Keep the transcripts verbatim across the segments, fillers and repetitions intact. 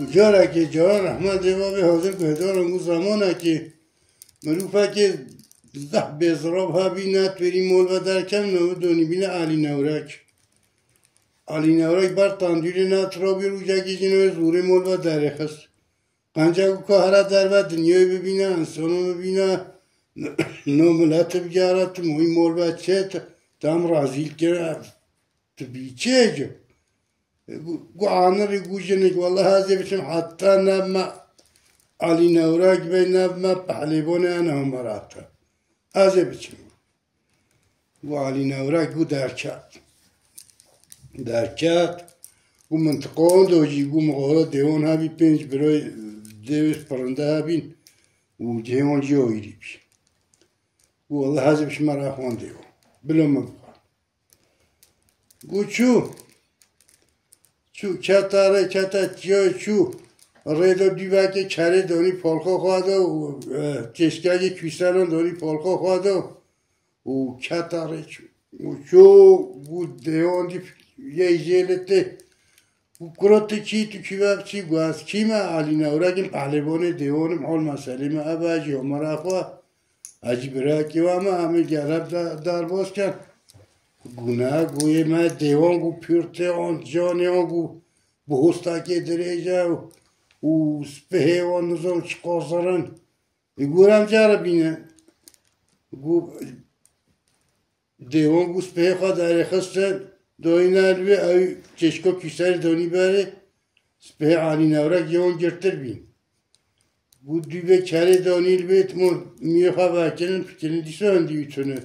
Carekê caran rehmet dê ve bê hazir guhdaran ku zamanekê mirûfekê zehf bêzirav hebî, netwêrî mol ve derkevin, ew donîbîne Alî Newrek. Alî Newrek ber tandûrê netirabî, rojekê jî newê zûrê mol ve derêxist. Qenca ku ka here derve dinyayê bibîne, însanan bibîne, no mileti bigere, tu moyî mol ve çê, tu, tu em razî kir, tu bî çê ci. Gu, gu anirî gu jinik, welleh ez ê biçim heta ne me Alî Newrek bê, ne me pehlêvanê ene Homerata. Ez ê biçim. Gu Alî Newrek gu derket. Derket. Gu mintiqan do jî gu mixora dêwan hebî, pênc birayê dêwê pirinde hebîn û cihê wan jî ayrî bî. Gu welleh ez ê biçim me re xwan dêwan. Bilo min bixwe. Gu çû. Çû, keta rê, keta çiyayê çû. Rê de dûvekê kerê donî polxo xwe de û, e, têşkekê kûseran donî polxo xwe de û keta rê çû. Û çû û dêwan dî yê jêlê tê. Û kuro tu kî, tu kî ve çî gu ez kî me? Alî Newrek in, pehlêvanê dêwan im, hol meselê me ev e, jî Homera xwe. Ez jî birekî we me, em ê gel hev de-, derbas ken. Gune, gu yê me dêwan, gu pîrtê an, canê an, gu bi hostakê dirêj e û, û spihê wan nizam çiqas zir in. Ê gu re em care bîne. Gu dêwan gu spihê xwe derêxistin, dayîne li wê, ew çêşka kûserê danî berê, spihê Alî Newrek yê wan girtir bîn. Gu dûvê kerê danî li wê, timo miyê xwe vekirin, fikirin dîsa hindî wî tune.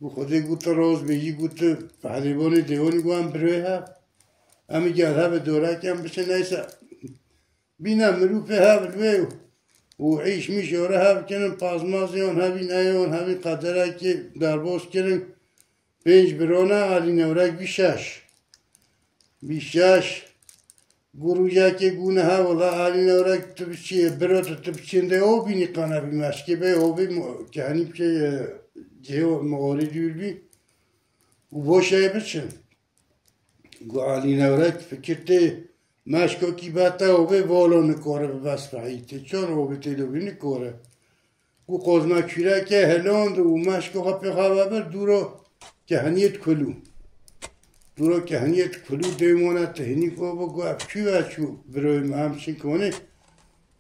Gu Xwedê gu tu roz bêjî, gu tu pehlêvanê dêwanî, gu em birê hev. Em ê gel hev bi dorek em biçin, neyse. Bîne mirûfê hev li wê û îş mîş ore hev kirin, pazmazê wan hevîn, eyê wan hevîn, qederekê derbas kirin. Pênc birone, Alî Newrek bî şeş. Bî şeş. Gu rojekê gûne hev, wela Alî Newrek tu biçiyê, biro tu, tu biçiyên de o bînî qanebî meşkê bê, o bê mo-, kehenî bikê, e, cihê mixorê dûr bî. Û boşeyê biçin. Gu Alî Newrek fikir tê, meşkokî bete ovê valo nikore bibe spehî tê. Çor ovê tê dovî nikore. Gu qozma kûreke hilond û meşko xwe pê xwe vebir dûro keheniyê dikulû. Dûro keheniyê dikulû dêmona tehnîk o bi gu ev çû ve çû biroyê me em çin konê.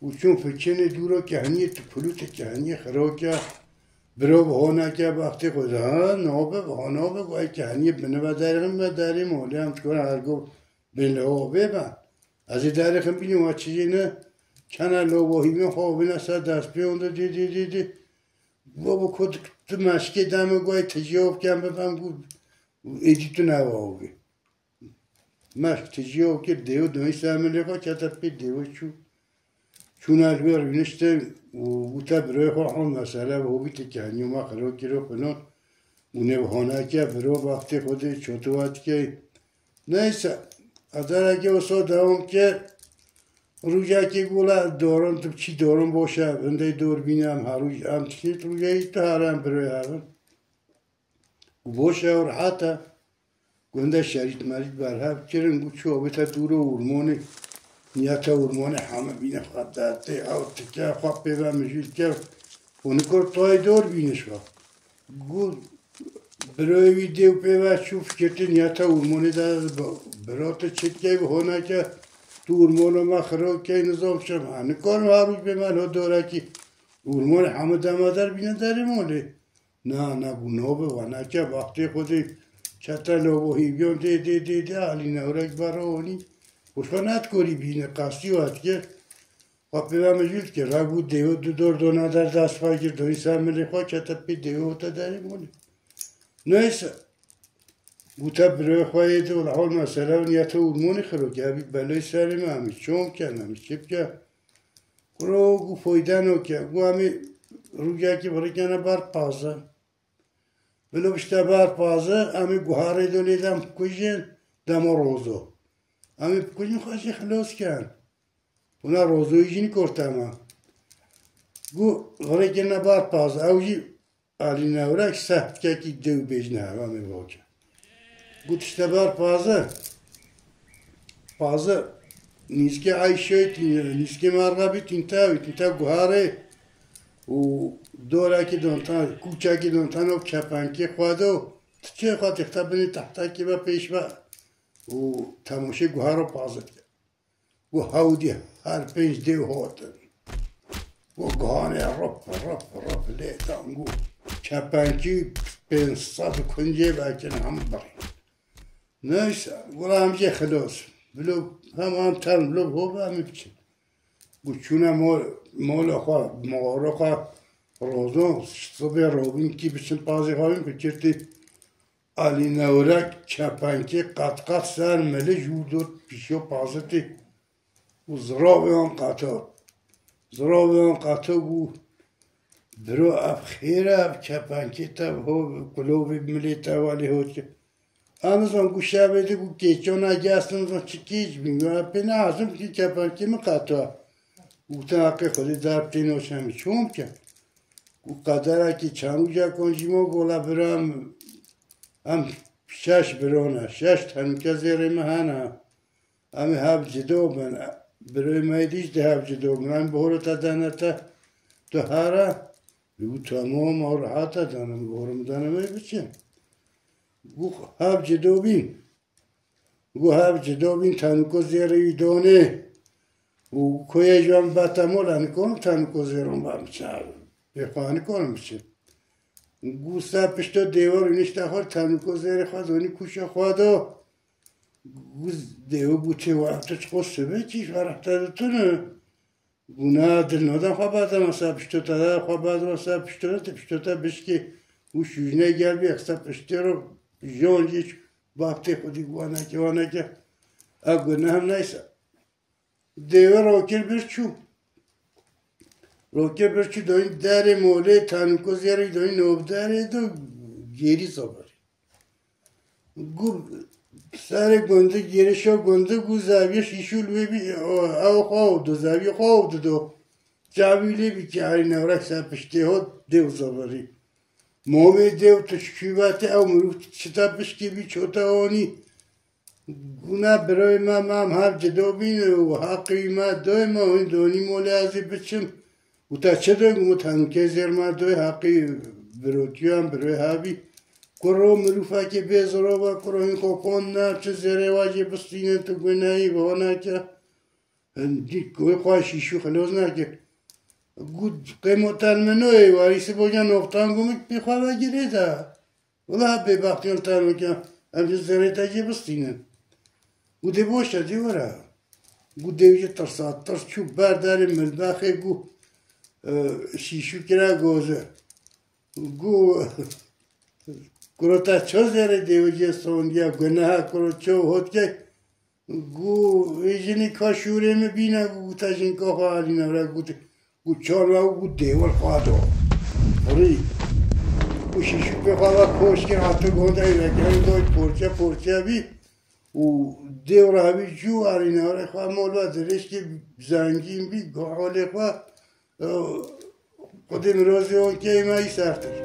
Û çûn fikinê dûro keheniyê dikulû te keheniyê xiroke. Biro bi honeke baxtê xwe de, ha, nabe, bi hona be, gu ey keheniyê binive derê, min ve derê molê em çikore ergo. Bên li ho bê be. Ez ê derêxim bînim wa çijê ne. Kena lo bo hîvên xwe bîne ser dest pê onde dê, dê, dê, dê. Bo bo ku tu meşkê deme goy tijî ho bikem bibem gu êdî tu newa ho bê. Meşk tijî ho kir dêw dayî ser min lê xwe kete pê dêw çû. Çûna li wê rûniştin û wite birê xwe hon mesele bi hovî ti kehnî ma xiro kiro filan. Û nê bi honake biro baxtê xwe dê çotuwa dikey. Neyse, edereke wisa dewam kir. Rûjekê gola doron tu çî doron boş e, vindey dor bîne em her rûj, em tiştê rûjeyî tu her em birê hev in. Û boş e û rehet e. Gunda şerît merît berhev kirin, gu çû avête dûro urmonê, niyeta urmonê heme bîne xwe dertê, ew tike xwe pê ve mijûl ke, û nikor tayê dor bîne şwa. Gu biroyê wî dê û pê ve çû fikirtê niyeta urmonê de, biro tu çi dikey bi honeke, tu urmona me xiro key nizam çi, ha, nikarim her roj bê me lo dorekî, urmonê heme dema der bîne derê molê. Na, na, bû nabe, waneke baxtê xwe dê kete lo bo hîviyan dê, dê, dê, dê, Alî Newrek bera onî. Û xwe nedikorî bîne, qestî wa dike. Xwe pê ve mijûl dike, ra bû dêw du dor dona der dest xwe kir, donî ser milê xwe, kete pê dêw te derê molê. Neyse. Gote birê xwe yê dê, wela hol mesele niyete urmonî xiro ke, evî belê serê me, em ê çon ken, em ê çi biken. Kuro gu foyde noke, gu em ê rûcekî birikene ber paze. Bilo bişte ber paze, em ê guharê do lê dem bikujin, dema rozo. Em ê bikujin xwe jî xilos ken. Buna rozoyî jî nikor tema. Gu birikene ber paze, ew jî Alî Newrek sehtkekî dew bêjne hev, em ê boke. Gu tişte ber paze, paze, nîskê Eyşoyê tîn, nîskê Merxebî tînta wî, tînta guharê û dorekî dontan, kûçekî dontan û kepenkê xwe do. Tu çê xwe têxte binê tehtekê ve pêş ve û temaşê guhar û pazit kir. Û hewdî her pênc dêw hatin. Û guhanê rip rip rip lê dan û kepenkî pênc sed û kincê vekin hem birî. Neyse, wila em jê xilos. Bilo hem em ten bilo hov em ê biçin. Û çûne mol, mola xwe, mora xwe rozon, sibê robîn kî biçin pazê xwe bin, fikirtî Alî Newrek kepenkê qat qat ser milij û dot pişo pazitî û ziravê wan qata. Ziravê wan qata û biro ev xêr e, ev kepenkê te ho, kulovê milê te welê hot. Em zan ku şevê de ku kêçona gestin zan çi kêç bîn. Ya pê ne ezim ki kepenkê min qata. Û te haqê Xwedê derb tê noşemî. Çon ke? Ku qederekî çemûca kon jî mo gola bira em, em şeş birone. Şeş tenûke zêrê me hene. Em ê hev cido bin. Birê me dîş de hev cido bin. Em bihoro te dene te. Tu here. Û tamam, ew rehat e, dane min, gorim dane min biçin. Gu hev cido bîn. Gu hev cido bîn, tenûko zêrê wî donê. Û koyê ji wan bete mol, em nikonin tenûko zêron ba biçin. Pê xwe nikonin biçin. Gu ser pişto dêwir nişte xwe, tenûko zêrê xwe donî kûşa xwe do. Gu dêwir gu çê wa tu çiqo sibê çî ferehte di tune. Guna dil nodan xwe berdana ser pişto te de, xwe berdana ser pişto te, pişto te bişkê û şûjnê gel bê ser piştê ro jon jî baptê xwedî waneke, waneke. Ev guna hem neyse. Dêwe rokir bir çû. Rokir bir çû doyîn derê molê tanûko zêrê doyîn nov derê do gêrî zabar. Gu serê gundî, girişa gundî, gu zaviya şîşû li wê bî, ew xwe ew dido, zaviya xwe ew dido. Çavî lê bî ki herî newrek ser piştê hot dêw zavirî. Momê dêw tu şûvetê ew mirov çita pişkê bî çota onî. Guna birayê me, me em hev cido bîn û heqî me doyê me hûn donî molê ez ê biçim. Û te çi deng û tenûkê zêr me doyê heqî birotiyan birê hebî. Kuro mirûfekê bê zirova kuro hîn xwe kon ne çi zêrê we jê bistînin tu guneyî ve neke. Dî koy xwe şîşû xilos neke. Gu qêmo ten minoyê warîsî boja noktan gumik pê xwe vegirê de. Wela bêbextiyan tano ke em ji zerê te jê bistînin. Û dê boş e, dê were. Gu dêw jî tirsa tirs çû ber derê milbexê gu, e, şîşû kira goze. Gu kuro te ço zerê dêw jê sondiya guneha kuro ço hotke. Gu vê jinî ka şûrê min bîne, gu te jinka xwe alîne vira, gu te, gu çar ve gu dêwir xwe do. Rî. Gu şîşûkê xwe ve koş kir, hate gonda êvekirî doy porçe porçe bî. Û dêw re hebî cû alîne vira xwe mol ve dirêj kir, zengîn bî, gu holê xwe, e, Xwedê mirozê wan keyê me î sertir.